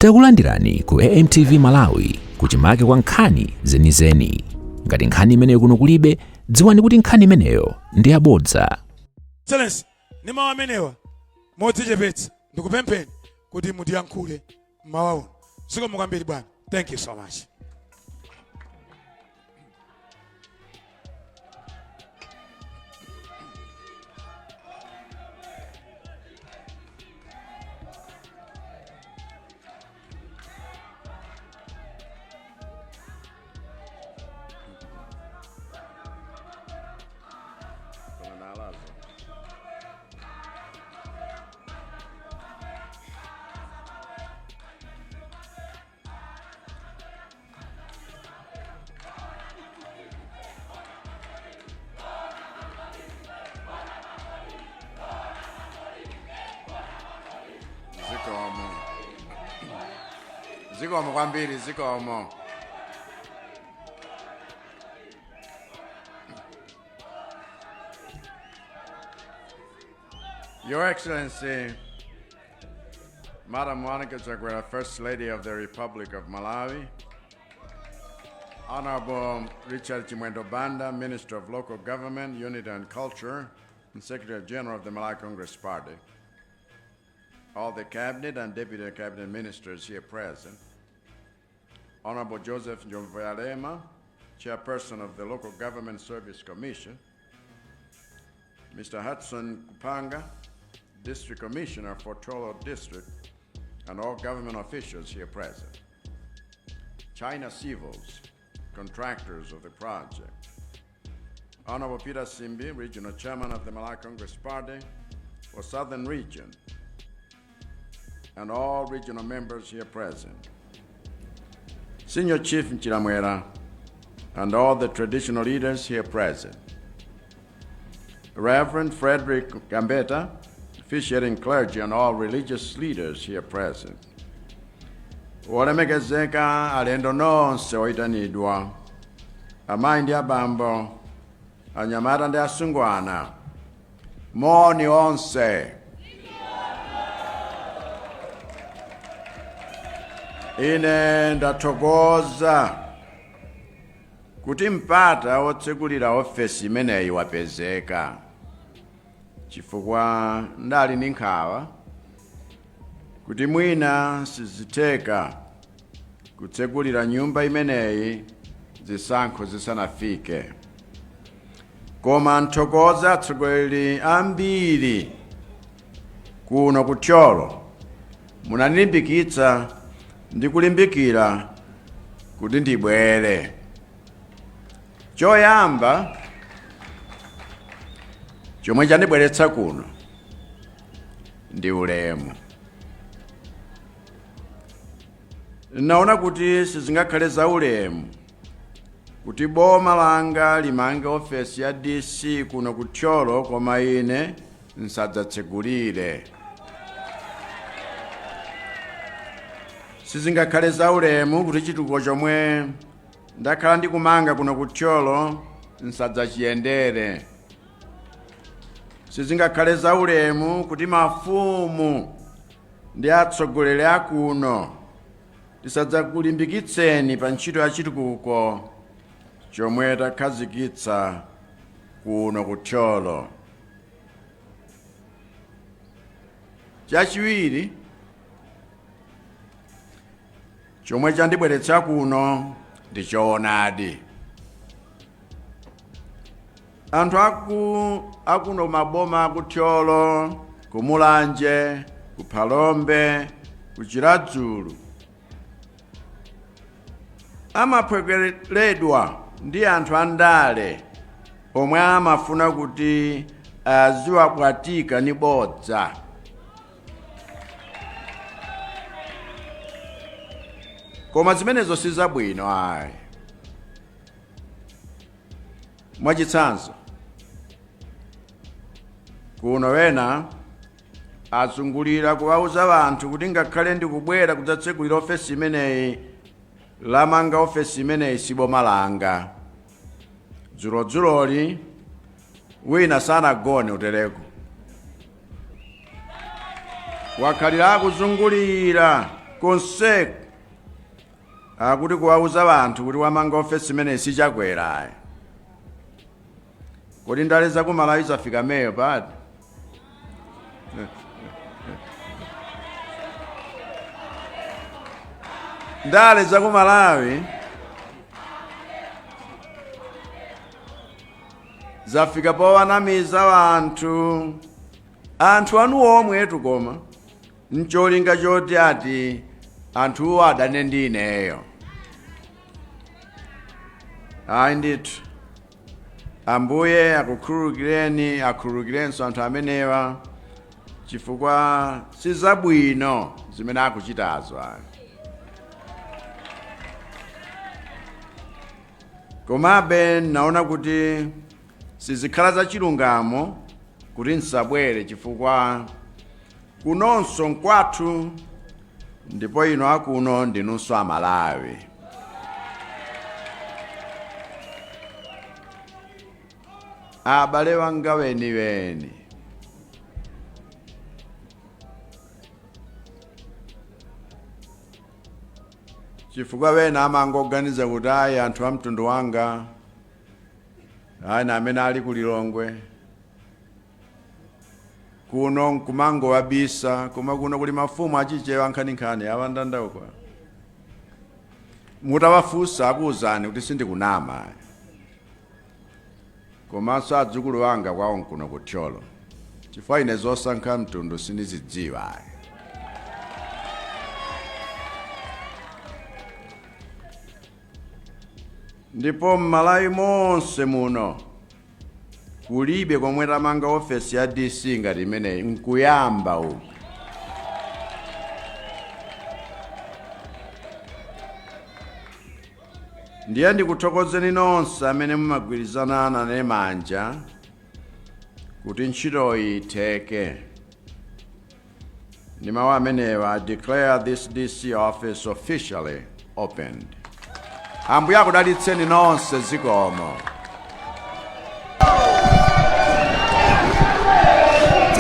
Takulandirani ku AMTV Malawi kuchimake kwa nkhani zenizeni. Ngati nkhani imeneyo kuno kulibe, dziwani kuti nkhani imeneyo ndi yabodza. Excellency, ndi mawu amenewa modzichepetsa ndikupempheni kuti mutiyankhule mmawa uno. Zikomo kwambiri bwana. Thank you so much. Zikomo, zikomo kwambiri, zikomo. Your Excellency, Madam Monica Chakwera, First Lady of the Republic of Malawi, Honorable Richard Chimwendo Banda, Minister of Local Government, Unity and Culture, and Secretary General of the Malawi Congress Party, all the Cabinet and Deputy Cabinet Ministers here present, Honorable Joseph Njobvuyalema, Chairperson of the Local Government Service Commission, Mr. Hudson Kupanga, District Commissioner for Thyolo District, and all government officials here present, China Civils, contractors of the project, Honorable Peter Simbi, Regional Chairman of the Malawi Congress Party for Southern Region, and all regional members here present, Senior Chief Nchilamwera, and all the traditional leaders here present, Reverend Frederick Gambetta, officiating clergy and all religious leaders here present, olemekezeka alendo nonse oyitanidwa, amayi ndi abambo, anyamata ndi asungwana, moni onse. Ine ndathokoza kuti mpata wotsekulira ofesi imeneyi wapezeka, chifukwa ndali ndi nkhawa kuti mwina sizitheka kutsekulira nyumba imeneyi zisankho zisanafike. Koma nthokoza atsogoleri ambiri kuno ku Thyolo, munandilimbikitsa ndi kulimbikira kuti ndibwere. Choyamba chomwe chandibweretsa kuno ndi ulemu. Naona kuti sizingakhale za ulemu kuti boma langa limange ofesi ya DC kuno ku Thyolo koma ine nsadzatsegulire. Sizingakhale za ulemu kuti chitukuko chomwe ndakhala ndikumanga kuno ku Thyolo nsadzachiyendere. Sizingakhale za ulemu kuti mafumu ndi atsogoleri akuno tisadzakulimbikitseni pa ntchito ya chitukuko chomwe takhazikitsa kuno ku Thyolo. Chachiwiri chomwe chandibweretsa kuno ndi choonadi. Anthu akuno maboma aku Thyolo, ku Mulanje, ku Phalombe, ku Chiradzulu amaphwekeredwa ndi anthu andale omwe amafuna kuti aziwabwatika ni bodza. Koma zimenezo si zabwino ayi. Mwachitsanzo, kuno wena azungulira kuwauza anthu kuti ngakhale ndikubwera kudzatsegulira ofesi imeneyi, lamanga ofesi imeneyi si boma langa. Dzulodzuloli wina sanagone utereko, wakhalira akuzungulira. Konseku akuti kuwauza anthu kuti wamanga ofesi imeneyi si Chakwera ayi. Kodi ndale za ku Malawi zafika meyo pati? Ndale za ku Malawi zafika powanamiza anthu, anthu anu omwetu, koma ncholinga choti ati anthuwo adane ndi ineyo. Ayi ndithu, Ambuye akukhululukireni, akhululukirenso anthu amenewa, chifukwa sizabwino zimene akuchitazo ayi. Komabe naona kuti sizikhala za chilungamo kuti nsabwere, chifukwa kunonso nkwathu, ndipo ino akuno ndinunso Amalawi. Abale wanga weniweni, chifukwa wena amangoganiza kuti ayi, anthu a mtundu wanga ayi na amene ali ku Lilongwe kuno nkumangowabisa, koma kuno kuli mafumu achichewa nkhaninkhani awandanda uko. Mutawafunsa akuwuzani kuti sindikunama. Komanso adzukulu anga kwawo nkuno ku Thyolo, chifukwa ine zosankha mtundu sindizidziwa ayi. Ndipo m'Malawi monse muno kulibe komwe tamanga ofesi ya DC ngati imeneyi, nkuyamba uku. Ndiye ndikuthokozeni nonse amene mumagwirizana nane manja kuti ntchitoyi itheke. Ndi mawu amenewa, I declare this DC office officially opened. Ambuye akudalitseni nonse, zikomo.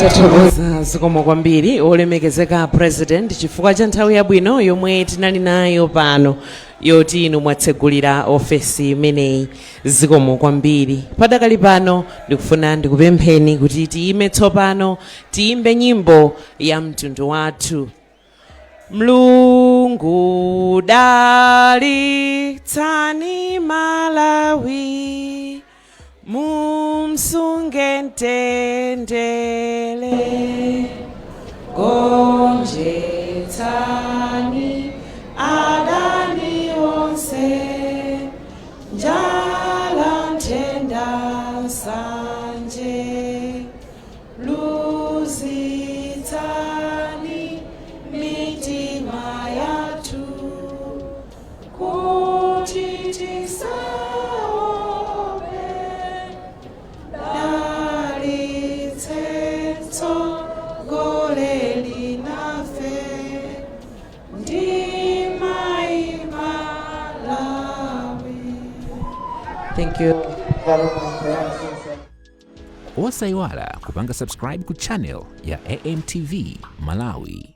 Tathokoza, zikomo kwambiri olemekezeka President chifukwa cha nthawi yabwino yomwe tinali nayo pano yoti inu mwatsegulira ofesi imeneyi. Zikomo kwambiri. Padakali pano ndikufuna ndikupempheni kuti tiyime tsopano, tiyimbe nyimbo ya mtundu wathu. Mlungu dalitsani Malawi, mumsunge mtendere, gonjetsani adani onse, njala, nthenda, nsanje, luzitsani mitima yathu kuti tisaope, dalitse mtsogoleri nafe ndi mai Malawi. Thank you very much. Osayiwala kupanga subscribe ku channel ya AMTV Malawi.